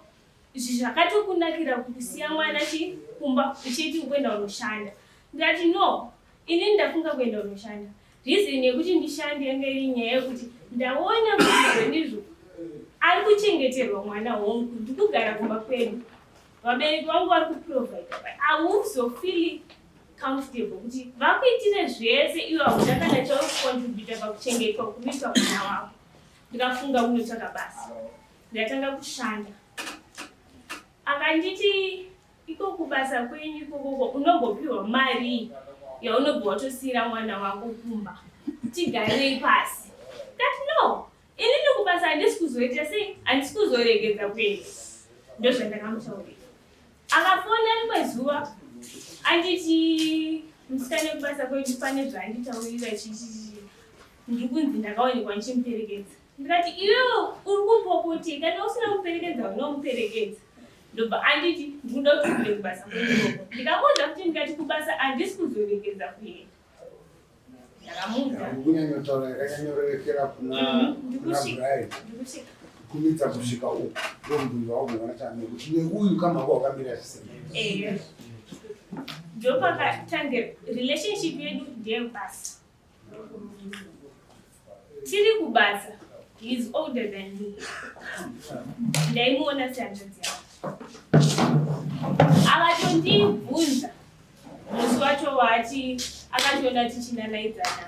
zvakatokunakira kusiya mwana chi kumba uchiti ukuenda unoshanda?" Ndikati, "No, inini ndafunga kuenda unoshanda. Reason yekuti ndishande yanga iri nyaya yekuti ndaona kuti zvonizvo ari kuchengeterwa mwana. Hongu, ndikugara kumba kwedu, vabereki vangu vari kuprovida, but hauzofeeli comfortable kuti vakuitire zvese iwe hauna kana chauri kucontributa pakuchengetwa kuitwa mwana wako. Ndikafunga kunotsvaka basa, ndatanga kushanda." Akanditi, "Iko kubasa kwenyu ikokoko unombopiwa mari yaunobva watosiyira mwana wako kumba? Tigarei pasi." Ndati, "No, inini kubasa handisi kuzoita sei, handisi kuzoregedza kuenda." Ndozvandakamutaurira. Akafona rimwe zuva anditi musikana wekubasa kwedu pane zvaanditaurira chichichi ndiri kunzi ndakaonekwa ndichimuperekedza. Ndikati iwewe uri kupopotei kana usina kuperekedza unomuperekedza. Ndobva anditi ndikuda kuti uende kubasa kwedu ikoko. Ndikamuudza kuti ndikati kubasa handisi kuzoregedza kuenda. Ndakamuudza. Kunyanyotaura yakanyanyorerekera kuna Mhm, kuna Brian. Ndikusvika. Kumidza kusvika uku ndomubvunzo wagona chame kuti neuyu kama wako wakamira zvisina. Ehe. Ndopakatange relationship yedu ndeyebasa. Tiri kubasa. He is older than me. Ndaimuona sehanzvadzi yangu. Akatondibvunza musi wacho waati akationa tichinanaidzana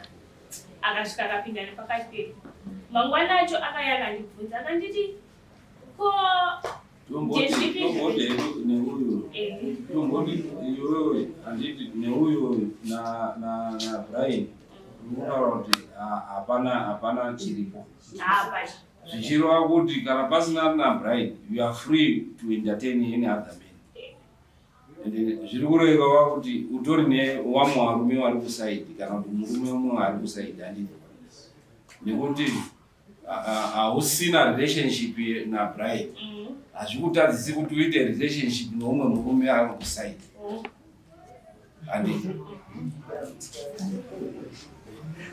akasvika akapinda nepakati pedu. Mangwana acho akauya akandibvunza akanditi ko Tomboti tomboti hedu neuyu eh, tomboti iwewe handiti neuyu na na na Brian urikutaura kuti hapana hapana chiripo hapana. zvichireva kuti kana pasina na Brian you are free to entertain any other man ende zviri kureva kuti utori newamwe varume vari kusaidi kana kuti murume umwe ari kusaidi handiti nekuti hausina relationship naBrian hazvikutadzisi kuti uite relationship neumwe murume ari kusaidi handiti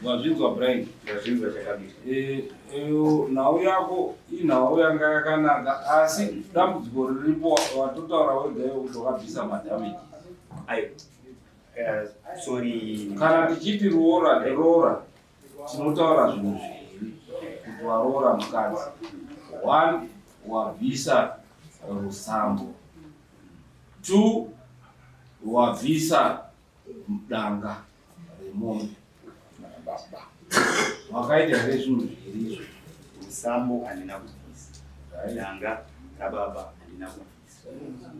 wazvinzwa Brian? Ndazvinzwa chakabira. Eh, eh, nhau yako inhau yanga yakanaka asi dambudziko riripo watotaura wega iwe kuti wakabvisa madamages. Ayo. Sorry. Kana tichiti roora roora tinotaura zvinhu zviviri kuti waroora mukadzi. One, wabvisa rusambo. Two, wabvisa danga remombe. Baba. Wakaita here zvinhu zviviri izvo? Rusambo handina kubvisa. Danga rababa handina kubvisa.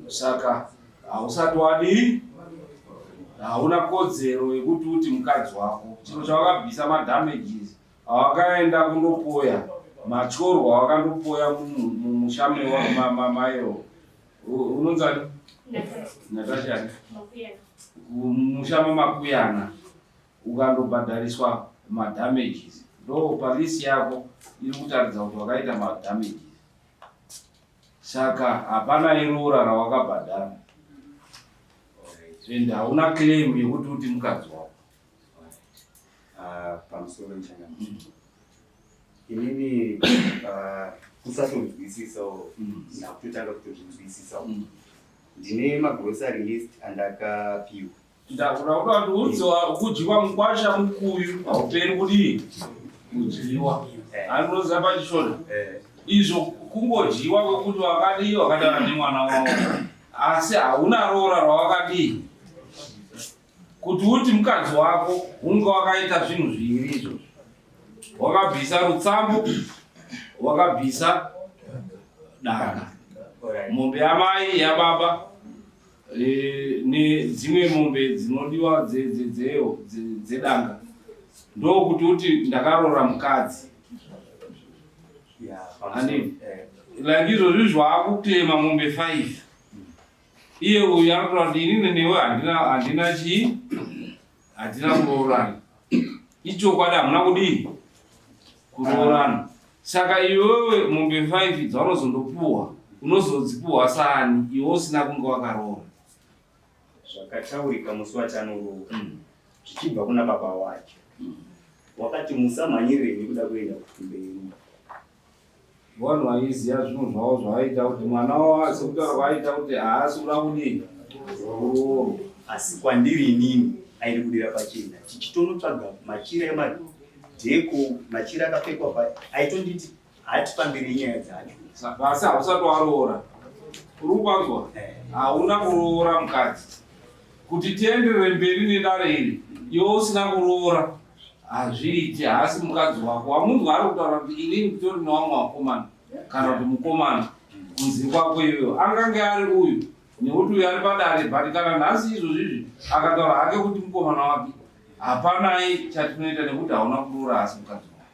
Saka hausati wadii, hauna kodzero yekuti uti mukadzi wako chiro chawakabvisa madamages awakaenda kundopoya matyorwa awakandopoya mumusha maiwo unonzani Natasha Natasha Makuyana. mumusha maMakuyana ukandobhadhariswa madamages ndo palisi yako iri kutaridza kuti wakaita madamages saka hapana iroora rawakabhadhara and hauna claim yekuti uti mukadzi wako. Ah, pamusoro nichangamira. Inini kusatonzwisisawo ndakutotanga kutozvinzwisisawo. Ndine magrocery list andakapiwa. Ndakuda kuti udziwa kudyiwa mukwasha mukuyu hauperi kudii kudyiwa anoziva pachishona izvo kungodyiwa kwekuti wakadii wakadana nemwana wavo asi hauna roora rawakadii kuti uti mukadzi wako unge wakaita zvinhu zviviri izvozvo wakabvisa rutsambo wakabvisa danga mombe yamai yababa nedzimwe mombe dzinodiwa dzedanga ndokuti uti ndakaroora mukadzi. Handiti like izvozvi zvaakuclaima mombe 5 iye uyu anotaura kuti inini newe handina handina chii hatina kuroorana. Ichokwadi hamuna kudii kuroorana. Saka iwewe mombe 5 dzaunozondopuwa unozodzipuwa saani iwe usina kunge wakaroora? Zvakataurika musi wachanoroora zvichibva kuna baba wake wakati musamhanyirire nekuda kuenda kumberi. Vanhu vaiziva zvinhu zvavo zvavaita kuti mwana wavo sekutaura kwaaita kuti haasi kuda kudii kuroorwa. Asi kwandiri inini aindibudira pachena tichitonotsvaga machira emadheko machira akapfekwa pa aitonditi hatifambire nyaya dzacho. Asi hausati waroora. Uri kupanzwa? Hauna kuroora mukadzi. Kuti tienderere mberi nedare iri iwe usina kuroora hazviiti, haasi mukadzi wako. Wamunzwa ari kutaura kuti inini nditori nevamwe vakomana kana kuti mukomana kunze kwako iwewe angange ari uyu nekuti uyu ari padare but kana nhasi izvozvi izvi akataura hake kuti mukomana wake hapanai chatinoita nekuti hauna kuroora asi mukadzi wako.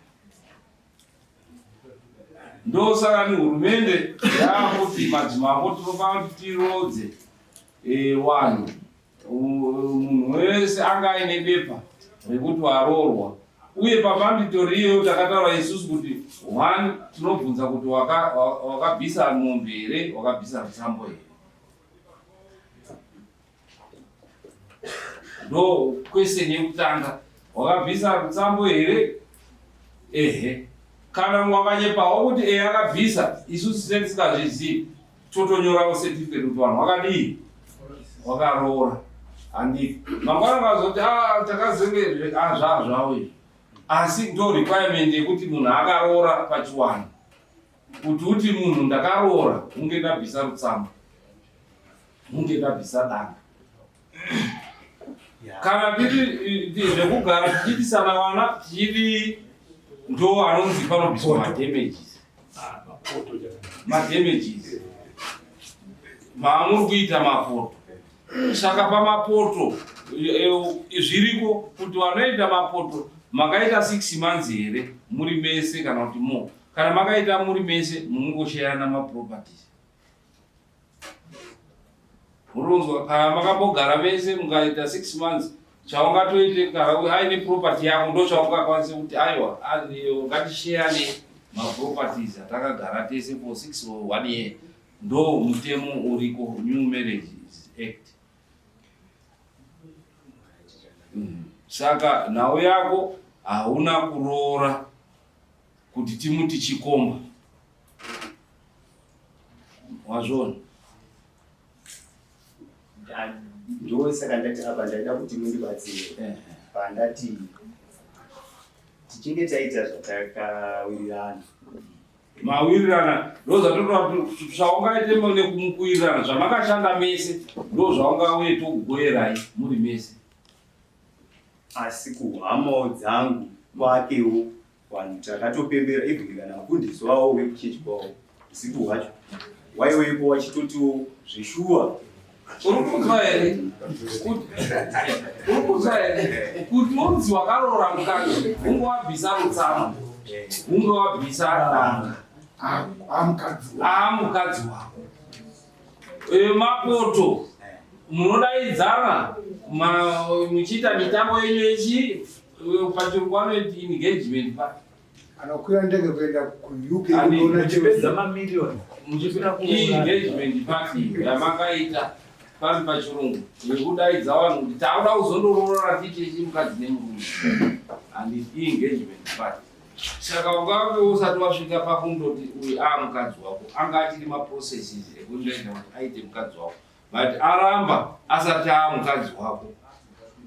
Ndosaka ni hurumende yakuti madzimambo tinofanira kuti tirodze. Wanhu munhu wese anga aine bepa rekuti waroorwa uye pamanditori iyoyo takataura isusu kuti one tinobvunza kuti wakabvisa waka mombe here wakabvisa rutsambo here ndo question yekutanga wakabvisa rutsambo here ehe kana wakanyepawo kuti ehe akabvisa isusu tisikazvizivi totonyorawo certificate kuti vanhu wakadii wakaroora handiti mangwana ukazoti ah, takazenge ah, zvaa zvavo izvi asi ndo requirement yekuti munhu akaroora pachiwanhu kuti uti munhu ndakaroora hunge ndabvisa rutsamba hunge ndabvisa danga kana tiri zvekugara tichiitisana vana tichidii ndo anonzi panobviswa madamages madamages maamuri kuita mapoto saka pamapoto e, e, zviriko kuti vanoita mapoto makaita six months here muri mese kana kuti mo kana makaita muri mese munongosheyana maproperties Muronzwa kana makambogara vese mukaita 6 months chaungatoite kana aine property yako ndo chaungakwanise kuti aiwa ngatisheyane maproperties atakagara tese for 6 or 1 year ndo mutemo uriko New Marriages Act. Saka nhau yako hauna kuroora kuti timuti chikomba wazviona ndosaka ndati apa ndaida kuti mundibatsire pandati tichinge taita zvatakawirirana mawirirana ndozvatotoa zvaungaite nekumukuwirirana zvamakashanda mese ndozvaungauye tokugoerai muri mese asi kuhamawo dzangu kwakewo vanhu takatopembera even kana mufundisi wavo wekuchechi kwavo usiku hwacho waiwepo wachitotiwo zveshuwa uri kunzwa here uri kunzwa here kuti unzi wakaroora mukadzi unge wabvisa rutsama unge wabvisa danga amukadzi wako mapoto munodaidzana muchiita mitambo yenyu yechi pachirungu vanoiti engagement party Anokwira ndege kuenda kuUK Ani, kunoona Muchipedza Chelsea. mamiliyoni. Engagement party yamakaita pari pachirungu yekudaidza vanhu kuti takuda kuzondoroora tiite chimukadzi nemurume and engagement party saka ungange usati wasvika pakundoti uyu aa mukadzi wako anga achiri maprocesses ekundoita kuti aite mukadzi wako but aramba asati aa mukadzi wako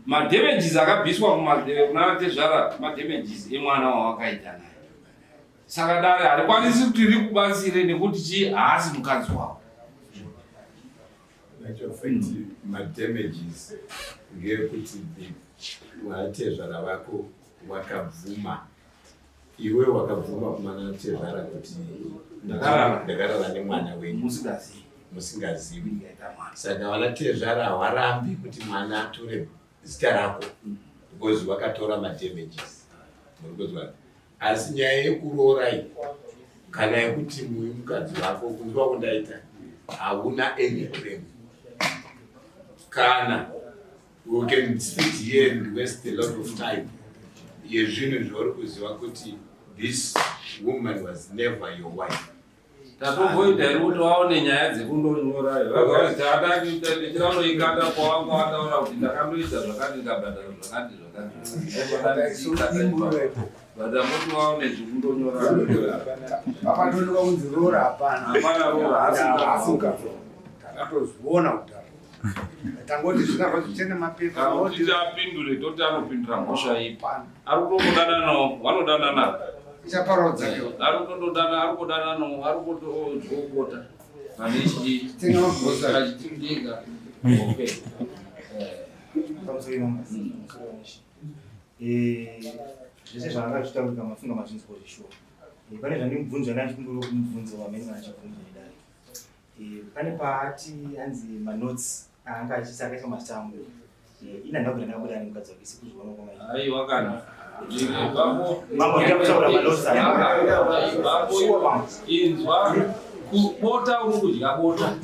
madamages akabviswa kuna tezvara madamages emwana wawakaita naye saka dare harikwanisi kuti rikubatsire nekuti chii haasi mukadzi wako madamages ngeyekuti vatezvara vako wakabvuma iwe wakabvuma kumana tezvara kuti ndakarara nemwana wenyu musingazivi saka vana tezvara hawarambi kuti mwana atore zita rako because vakatora madamages murikunzwa asi nyaya yekuroora iyi kana yekuti muyu mukadzi wako kunzwa kundaita hauna any claim kana We can sit here and waste a lot of time yezvinhu zvauri kuziva kuti this woman was never your wife. Tatomboita here kuti waone nyaya dzekundonyora taatatichiranoikanda kwawanga wataura kuti ndakandoita zvakati ndikabhadhara zvakati zvakati but amoti waone zvekundonyora Papandoonekwa kunzi roora hapana. Hapana roora, asi asi mukadzi. Takatozviona kudhara. Tangoti zvinabva zvichene mapepa. Kana kuti apindure toti anopindura mhosva ipi. Ari kutongodananawo, vanodanana. Ichaparawo dzake. Ari kutondodana, ari kudananawo, ari kutodzokota. Pane ichi Tenga magrocery. achitindika. Okay. Pamusoro imama. Pamusoro vanishe. Eh, zvese zvanga zvichitaurika mafunga mazvinzwa zveshuwa. Eh, pane zvandimubvunzwa ndachikumbira kumubvunza wamene kana achibvunzwa nedare. Eh, pane paati hanzi manotes aanga achiisa akaiswa mazita angu. Eh, ini handina kubvira ndakabuda nemukadzi wake sekuzviona kwamaita. Aiwa kana. Mambo, ndida kutaura manotes aya. Inzwa. Bota uri kudya bota.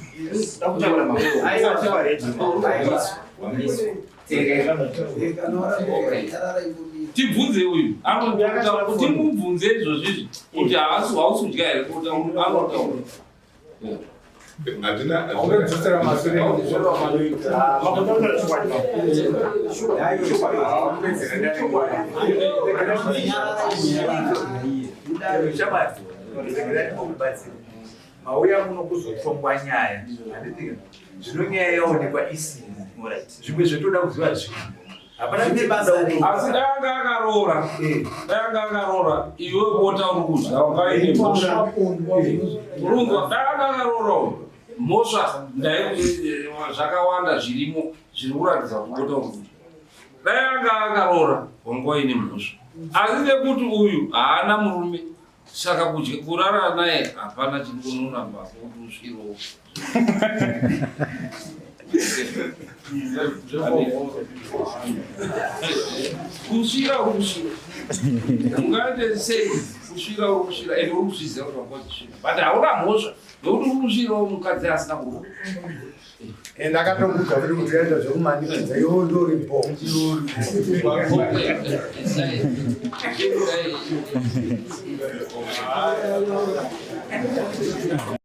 Tibvunze uyu anotaura timubvunze izvozvizvi kuti haasi hausi kudya here bota anotaura. Haundodzosera masure. Mauya muno kuzotongwa nyaya, handiti? Zvino nyaya yaonekwa isina zvimwe zvetoda kuziva zvinhu, hapana asi dai anga akaroora, dai anga akaroora, iwe bota uri kudya wakaine mhosva. Urunzwa, dai anga akaroora mhosva ndai zvakawanda zvirimo zviri kuratidza kuti bota uri kudya. Dai anga akaroora wanga waine mhosva, asi nekuti uyu haana murume, saka kudya kurara naye hapana chinonoramba kuti usvirowo. Kusvira uri kusvira, ungaite sei? Kusvira uri kusvira, ende uri kuzviziva kuti wanga uchisvira, but hauna mhosva nekuti uri kusvirawo mukadzi asina kuroora. Ende akatokudza kuti kuti yaita zvekumanikidza, iwo ndori bho.